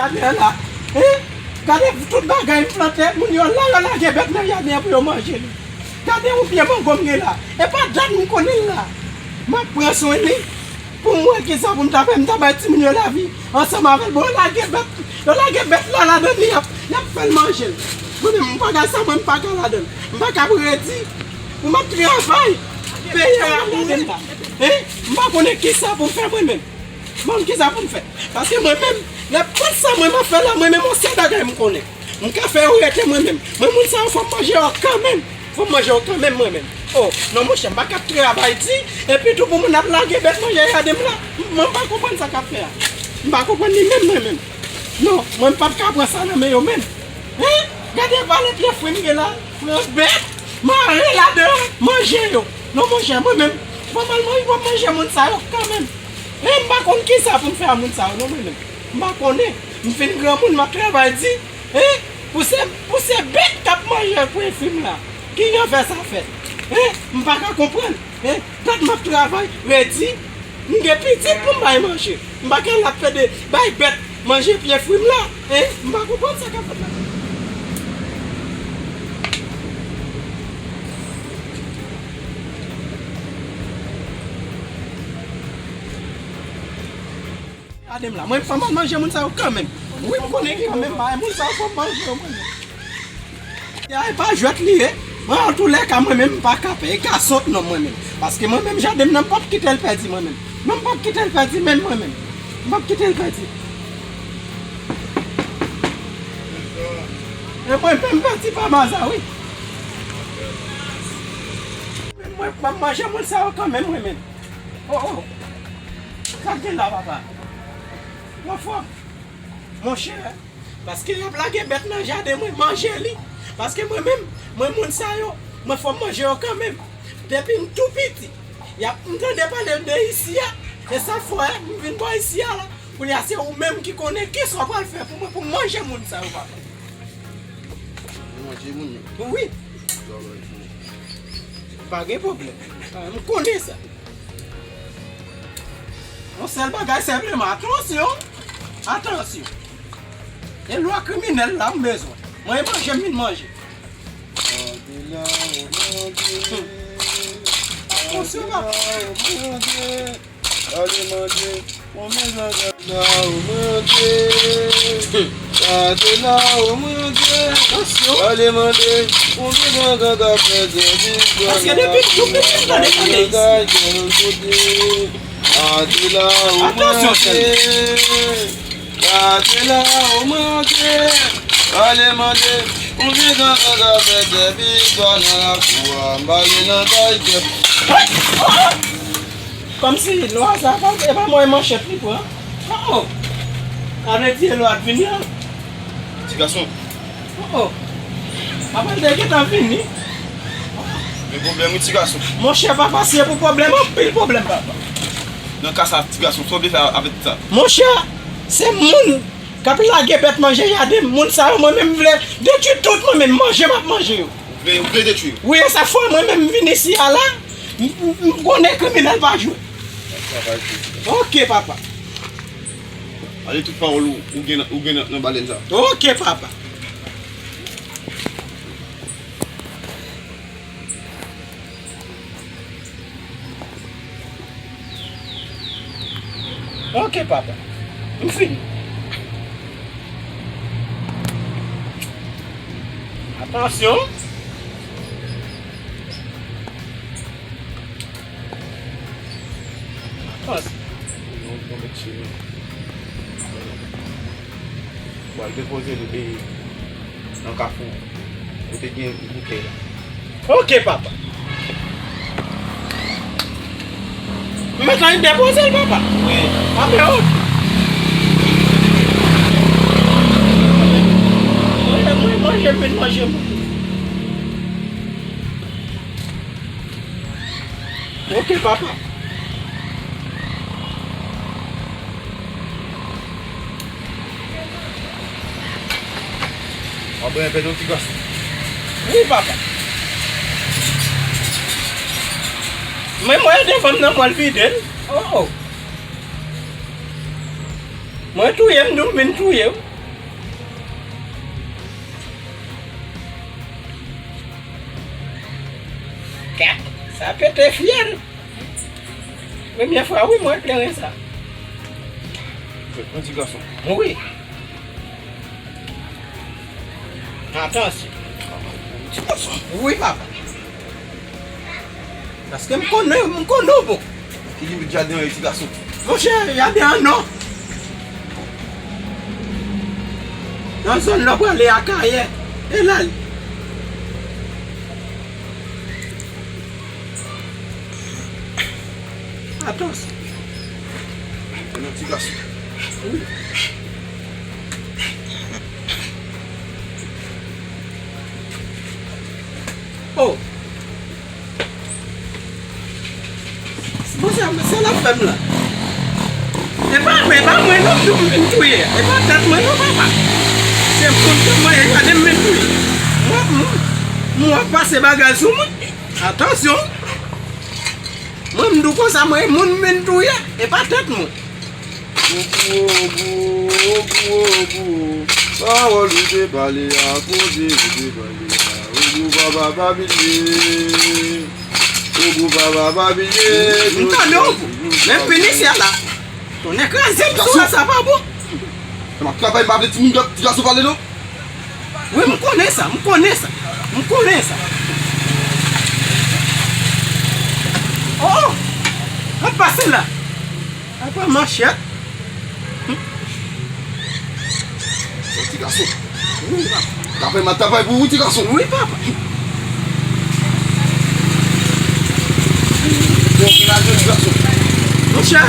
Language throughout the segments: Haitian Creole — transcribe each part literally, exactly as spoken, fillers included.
Jaden an la. Hein? Gade tout bagay m plante, moun yo la, yo lage bèt nan jaden an pou yo manje li. Gade yon pye mango m gen la. E pa dat m konnen l la. M ap pran swen li pou m wè kisa pou m ta fè, m ta bay timoun yo lavi ansanm avè l. Bon, yo lage bèt, yo lage bèt la ladan li, y ap, y ap fè l manje l. Mwen menm, m pa ka sa, mwen, m pa ka ladan l. M pa ka redi pou m ap travay, peye a pou mwen la. Hein? M pa konnen kisa pou m fè mwen menm. Bon, kisa pou m fè? Paske mwen menm, nenpòt sa mwen m ap fè la, mwen menm, yon sèl bagay m konnen. M ka fè yo rete mwen menm. Mwen, moun sa yo, fò m manje yo kanmenm. Fò m manje yo kanmenm, mwen menm. Oh, non, monchè, m pa ka ap travay di, epi tou pou moun ap lage bèt manje jaden m la. M, mwen, m pa konprann sa k ap fè a. M pa konprann li menm, mwen menm. Non, mwen, m p ap ka pran sa nan men yo menm. Hein? Gade valè pye fwi m gen la. Pran bèt, mare ladan, manje yo. Non, monchè, mwen menm, fò m al manje, fò m manje moun sa yo kanmenm. E m pa konn kisa pou m fè a moun sa yo, non, mwen menm. M pa konnen. M fin granmoun, m ap travay di, hein, pou se, pou se bèt k ap manje pye fwi m la. Kijan fè sa fèt? Hein? M pa ka konprann. Hein? Gad m ap travay, redi, m gen pitit pou m bay manje. M pa ka la pede bay bèt manje pye fwi m la. Hein? M pa konprann sa k ap fèt la. Gade m la. Mwen, fò m al manje moun sa yo kanmenm. Wi, m konnen kanmenm, bay moun sa yo fò m manje yo mwen menm. Ya, e pa jwèt li ye. Mwen, antoulèka, mwen menm, m pa ka pè. E gason t non mwen menm. Paske mwen menm, jaden m nan, m p ap kite l pèdi mwen menm. Non, m p ap kite l pèdi menm mwen menm. M p ap kite l pèdi. E mwen menm, m pèdi pa maza, wi. Mwen, mwen, m ap manje moun sa yo kanmenm, mwen menm. Oh, oh. Sa k gen la, papa? Mwen fò. Monchè, paske y ap lage bèt nan jaden mwen, manje li. Paske mwen menm, mwen moun sa yo, mwen fò m manje yo kanmenm. Depi m tou piti, y ap, m tande pale de isi a, e sa fè m vin bò isi a la. Kounye a se ou menm ki konnen kisa w pral fè pou mwen, pou m manje moun sa yo, papa. Manje moun yo? Wi. Pa gen pwoblèm. M konnen sa. Yon sèl bagay senpleman, atansyon, atansyon. E lwa kriminèl la m bezwen. Mwen manje m vin manje. Atansyon, papa. Ale mande, konbyen ganga ou mande? Gade la ou mande. Atansyon. Ale mande, konbyen ganga pèdi viktwa nan lakou a? Bagay gen yon kote. Gade la ou mande. Atansyon, sèl. Gade la ou mande. Ale mande, konbyen ganga pèdi viktwa nan lakou a? M pale nan kay kè. Kòmsi lwa sa, kòm, e pa mwen manchèt li pran. Oh, oh. Sa vle di e lwa t vini an. Ti gason. Oh, oh. Papa l te gentan vini. Men pwoblèm wi, ti gason. Monchè, papa, si e pou pwoblèm, anpil pwoblèm, papa. Nan ka sa, ti gason, sa w vle fè avèk sa? Monchè, se moun k ap lage bèt manje jaden m. Moun sa yo, mwen menm, m vle detwi tout, mwen menm, manje m ap manje yo. Ou vle, ou vle detwi yo? Wi, e sa fè mwen menm m vin isi a la. M, m, m konnen kriminèl pa jwe. Travay pou ou. Oke, papa. Ale tout pawòl ou, ou gen, ou gen nan, nan balèn sa. Oke, papa. Oke, papa. M fini. Atansyon. Atansyon. Pral depoze l, e, nan kafou kote gen bouke la. Oke, papa. M mèt annik depoze l, papa. Wi. Amen, oke. Mwen, mwen manje, m vin manje, mwen. Oke, papa. W ap renmen pèdi yon ti gason. Wi, papa. Men mwen devan m nan, mwen vide l. Oh, oh. Mwen touye m, nou vin touye w. Kèt, sa pete fyèl. Premyè fwa, wi, mwen kleren sa. Yon ti gason. Wi. Atansyon. Ti gason. Wi, papa. Paske m konnen, m konnen w bon. Ki limit jaden an, ti gason? Monchè, jaden an non. Nan zòn nan prale Akayè. E la l. Atansyon. Konnen ti gason. Wi. Oh. Bon, sa, sa l ap fè m la. E pa, e pa mwen non, m di w m vin touye. E pa tèt mwen non, papa. Se moun ke mwen, e gade m vin touye. Mwen, mwen, mwen ap pase bagay sou mwen. Atansyon. Mwen, m di w konsa, mwen, e moun m vin touye. E pa tèt mwen. Ogou, ogou, ogou, ogou. Pawòl ou te pale a, koze ou te pale a. Ogou, papa, pa bliye. Ogou, papa, pa bliye. M tande ogou. Men m fini sè la. Tonnè kraze m sou la, sa pa bon. M ap travay, m pa vle timoun, ti gason pale non. Wi, m konnen sa, m konnen sa. M konnen sa. Oh, oh. Mwen pase la. Apa manchèt. Ti gason. Wi, papa. Travay, m ap travay pou ou, ti gason. Wi, papa. Bon, pou lajan, ti gason. Monchè,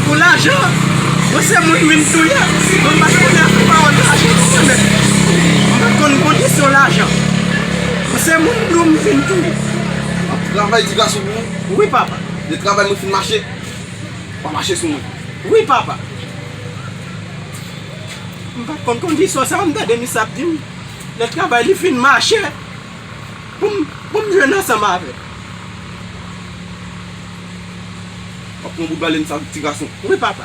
pou lajan, mwen se moun m vin touye. Mwen pa t konnen afè pawòl lajan non, mwen menm. Mwen pa t konn kondisyon lajan. Mwen se moun m di w m vin touye. M ap travay, ti gason, pou ou. Wi, papa. Lè travay mwen fin mache, pa mache sou mwen. Wi, papa. M pa t konn kondisyon sa, m tande misye ap di m, lè travay li fin mache, pou m, pou m jwenn ansanm avè l. W ap pran bout balen sa, ti gason. Wi, papa.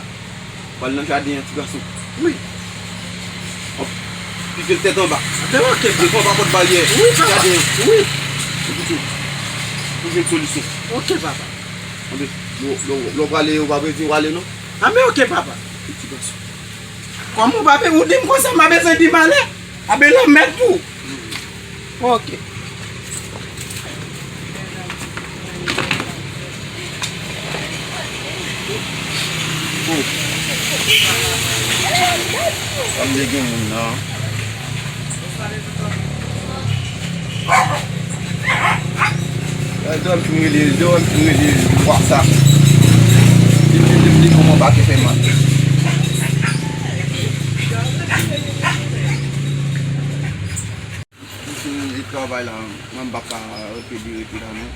W al nan jaden an, ti gason. Wi. W ap pike l tèt anba. Ben, oke, papa. Devan anba pòt baryè. Wi, papa. Jaden an. Wi. Ou jwenn solisyon. Oke, papa. Anben, lè w, lè w, lè w prale, ou pa bezwen w ale, non? Anben, oke, papa. Ti gason. Kòman w pa be-, ou di m konsa, m pa bezwen di m ale? Anben, lanmèd pou ou. Oke. Oh. Sa m te gen moun nan. Lè w fin rele, lè w fin rele WhatsApp. Li fin, li fin di kòman pa te fè mal. M fin travay la, mwen m pa ka rete di rete la non.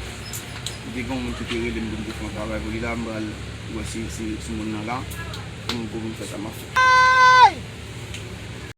Te gen yon moun ki te rele m pou m te fè yon travay pou li la, m pral wè si, si, si moun nan la, pou m, pou m fè sa m ap fè.